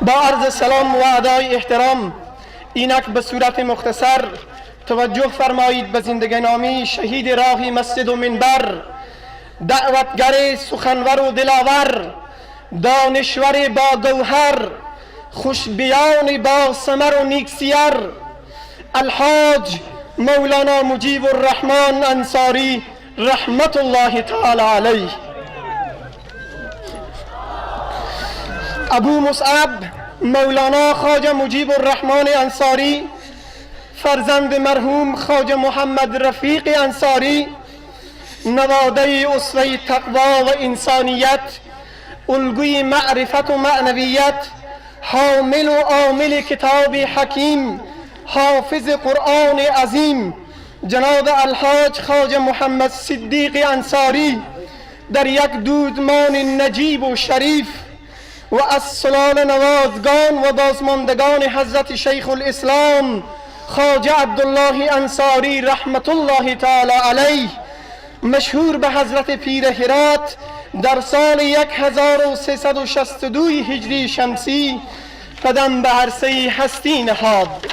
با عرض سلام و ادای احترام، اینک به صورت مختصر توجه فرمایید به زندگینامی شهید راه مسجد و منبر، دعوتگر سخنور و دلاور، دانشور با گوهر، خوشبیان با ثمر و نیکسیر، الحاج مولانا مجیب الرحمن انصاری رحمت الله تعالی علیه. ابو مصعب مولانا خواجه مجیب الرحمن انصاری، فرزند مرحوم خواجه محمد رفیق انصاری، نواده اسوه تقوا و انسانیت، الگوی معرفت و معنویت، حامل و عامل کتاب حکیم، حافظ قرآن عظیم، جناب الحاج خواجه محمد صدیق انصاری، در یک دودمان نجیب و شریف و از سلال نوازگان و بازماندگان حضرت شیخ الاسلام خواجه عبدالله انصاری رحمت الله تعالی علیه، مشهور به حضرت پیر هرات، در سال 1362 هجری شمسی قدم به عرصه هستی نهاد.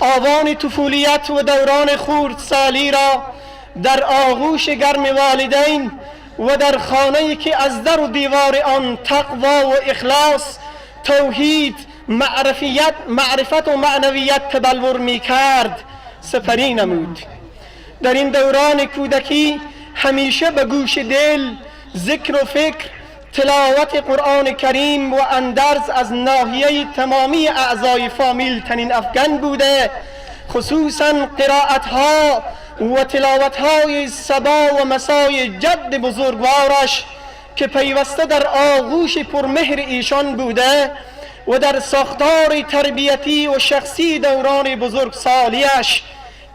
آوان طفولیت و دوران خردسالی را در آغوش گرم والدین و در خانه‌ای که از در و دیوار آن تقوا و اخلاص، توحید، معرفت و معنویت تبلور می کرد سپری نمود. در این دوران کودکی همیشه به گوش دل ذکر و فکر، تلاوت قرآن کریم و اندرز از ناحیه تمامی اعضای فامیل تنین افغان بوده، خصوصا قرائتها و تلاوتهای صبا و مسای جد بزرگوارش که پیوسته در آغوش پرمهر ایشان بوده و در ساختار تربیتی و شخصی دوران بزرگسالیش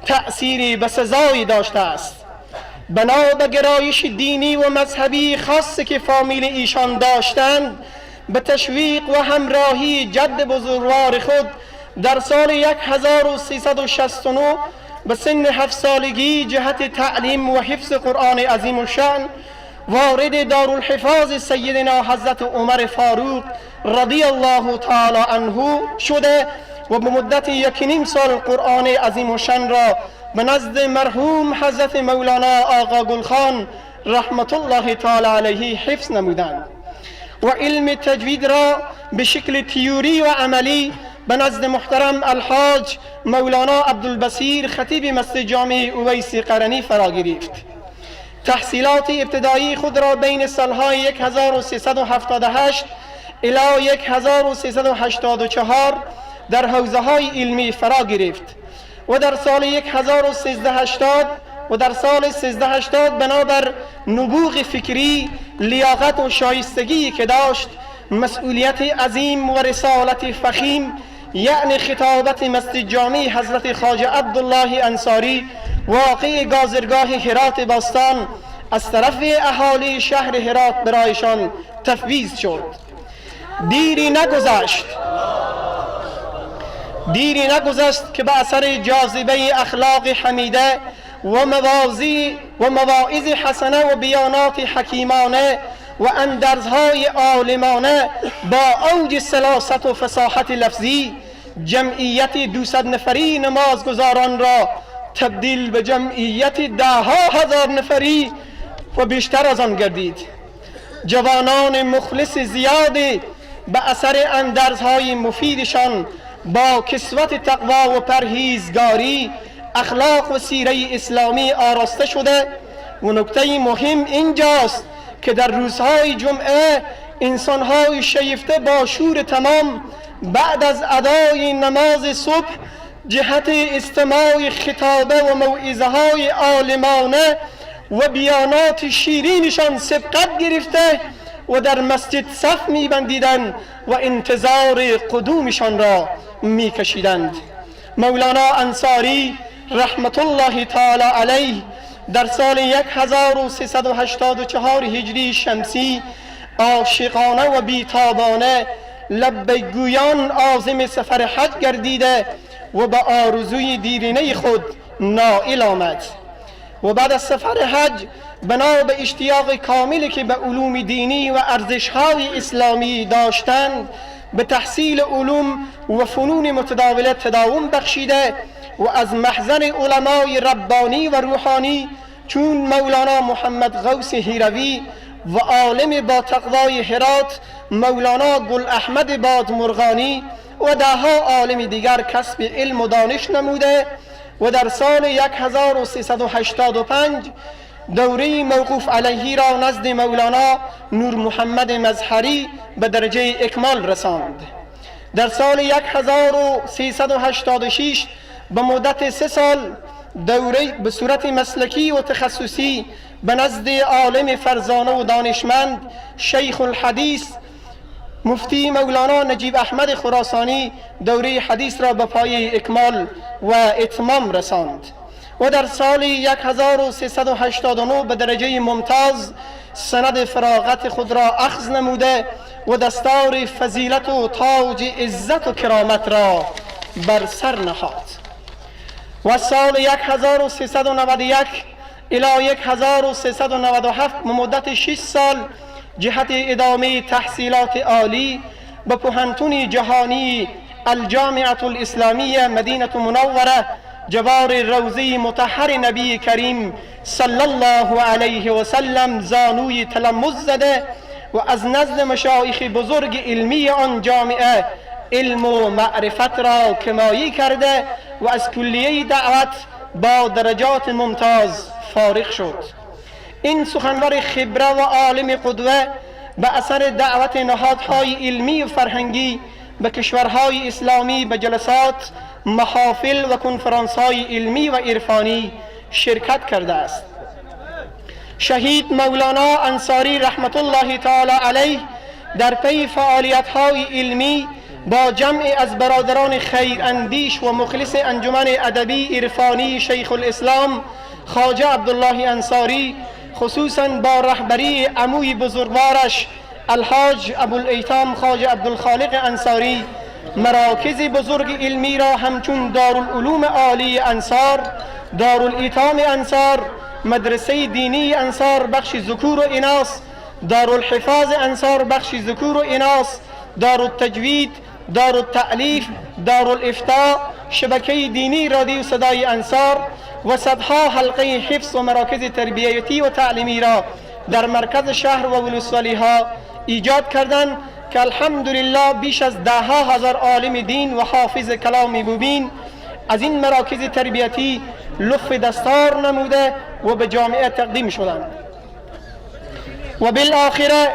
تأثیری بسزایی داشته است. بنا به گرایش دینی و مذهبی خاصی که فامیل ایشان داشتند، به تشویق و همراهی جد بزرگوار خود در سال 1369 به سن 7 سالگی جهت تعلیم و حفظ قرآن عظیم الشأن وارد دارالحفاظ سیدنا حضرت عمر فاروق رضی الله تعالی عنه شده و به مدت 1.5 سال قرآن عظیم الشأن را به نزد مرحوم حضرت مولانا آقا گلخان رحمت الله تعالی علیه حفظ نمودند و علم تجوید را به شکل تیوری و عملی به نزد محترم الحاج مولانا عبدالبصیر خطیب مسجد جامع اویس قرنی فرا گرفت. تحصیلات ابتدایی خود را بین سالهای 1378 الی 1384 در حوزه های علمی فرا گرفت و در سال 1380 و در سال 1380 بنابر نبوغ فکری، لیاقت و شایستگی که داشت، مسئولیت عظیم و رسالت فخیم، یعنی خطابت مسجد جامع حضرت خواجه عبدالله انصاری واقع گازرگاه هرات باستان از طرف اهالی شهر هرات برایشان تفویض شد. دیری نگذشت که به اثر جاذبه اخلاق حمیده و مواعظ حسنه و بیانات حکیمانه و اندرزهای عالمانه با اوج سلاست و فصاحت لفظی، جمعیت 200 نفری نمازگزاران را تبدیل به جمعیت 10,000 نفری و بیشتر از آن گردید. جوانان مخلص زیادی به اثر اندرزهای مفیدشان با کسوت تقوا و پرهیزگاری، اخلاق و سیره اسلامی آراسته شده و نکته مهم اینجاست که در روزهای جمعه انسانهای شیفته با شور تمام بعد از ادای نماز صبح جهت استماع خطابه و موعظه های عالمانه و بیانات شیرینشان سبقت گرفته و در مسجد صف می‌بندیدند و انتظار قدومشان را می‌کشیدند. مولانا انصاری رحمت الله تعالی علیه در سال 1384 هجری شمسی عاشقانه و بیتابانه لبیک گویان عازم سفر حج گردیده و به آرزوی دیرینه خود نائل آمد و بعد از سفر حج بنا به اشتیاق کاملی که به علوم دینی و ارزش‌های اسلامی داشتند، به تحصیل علوم و فنون متداوله تداوم بخشیده و از محضر علمای ربانی و روحانی چون مولانا محمد غوث هیروی و عالم با تقوای هرات مولانا گل احمد بادمرغانی و دهها عالم دیگر کسب علم و دانش نموده و در سال 1385 دوره موقوف علیه را نزد مولانا نور محمد مظهری به درجه اکمال رساند. در سال 1386 به مدت 3 سال دوره به صورت مسلکی و تخصصی به نزد عالم فرزانه و دانشمند شیخ الحدیث مفتی مولانا نجیب احمد خراسانی دوره حدیث را به پایه اکمال و اتمام رساند و در سال 1389 به درجه ممتاز سند فراغت خود را اخذ نموده و دستار فضیلت و تاج عزت و کرامت را بر سر نهاد. و سال 1391 الی 1397 مدت 6 سال جهت ادامه تحصیلات عالی به پوهنتون جهانی الجامعة الاسلامیه مدینه منوره جوار روضه مطهر نبی کریم صلی الله علیه و سلم زانوی تلمذ زده و از نزد مشایخ بزرگ علمی آن جامعه علم و معرفت را کمایی کرده و از کلیه دعوت با درجات ممتاز فارغ شد. این سخنور خبره و عالم قدوه به اثر دعوت نهادهای علمی و فرهنگی به کشورهای اسلامی به جلسات، محافل و کنفرانس‌های علمی و عرفانی شرکت کرده است. شهید مولانا انصاری رحمت الله تعالی علیه در پی فعالیت‌های علمی با جمع از برادران خیراندیش و مخلص انجمن ادبی عرفانی شیخ الاسلام خواجه عبدالله انصاری، خصوصا با رهبری عموی بزرگوارش الحاج ابوالایتام خواجه عبدالخالق انصاری، مراکز بزرگ علمی را همچون دارالعلوم عالی انصار، دارالایتام انصار، مدرسه دینی انصار بخش ذکور و اناث، دارالحفاظ انصار بخش ذکور و اناث، دارالتجوید، دارالتألیف، دارالافتا، شبکه دینی رادیو صدای انصار و صدها حلقه حفظ و مراکز تربیتی و تعلیمی را در مرکز شهر و ولسوالی‌ها ایجاد کردند که الحمدلله بیش از 10,000 عالم دین و حافظ کلام مبین از این مراکز تربیتی لف دستار نموده و به جامعه تقدیم شدند. و بالآخره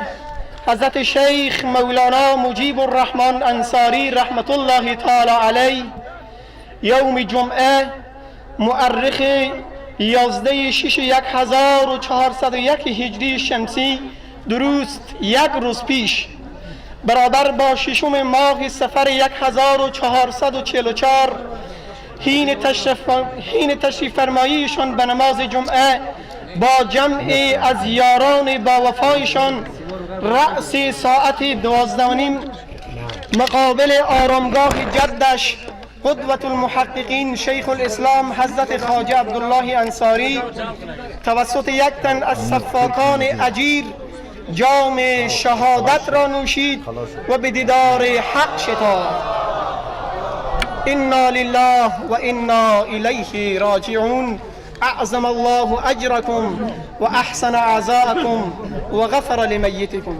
حضرت شیخ مولانا مجیب الرحمن انصاری رحمت الله تعالی علیه یوم جمعه مؤرخ 11/6/1401 هجری شمسی، درست یک روز پیش، برابر با 6 ماه صفر 1444، حین تشریف فرماییشان به نماز جمعه با جمع از یاران با وفایشان رأس ساعت 12:30 مقابل آرامگاه جدش قدوة المحققین شیخ الاسلام حضرت خواجه عبدالله انصاری توسط یک تن از صفاکان اجیر جام شهادت را نوشید و به دیدار حق شتافت. انا لله و انا الیه راجعون. اعظم الله اجرکم و احسن عزاءکم و غفر لمیتکم.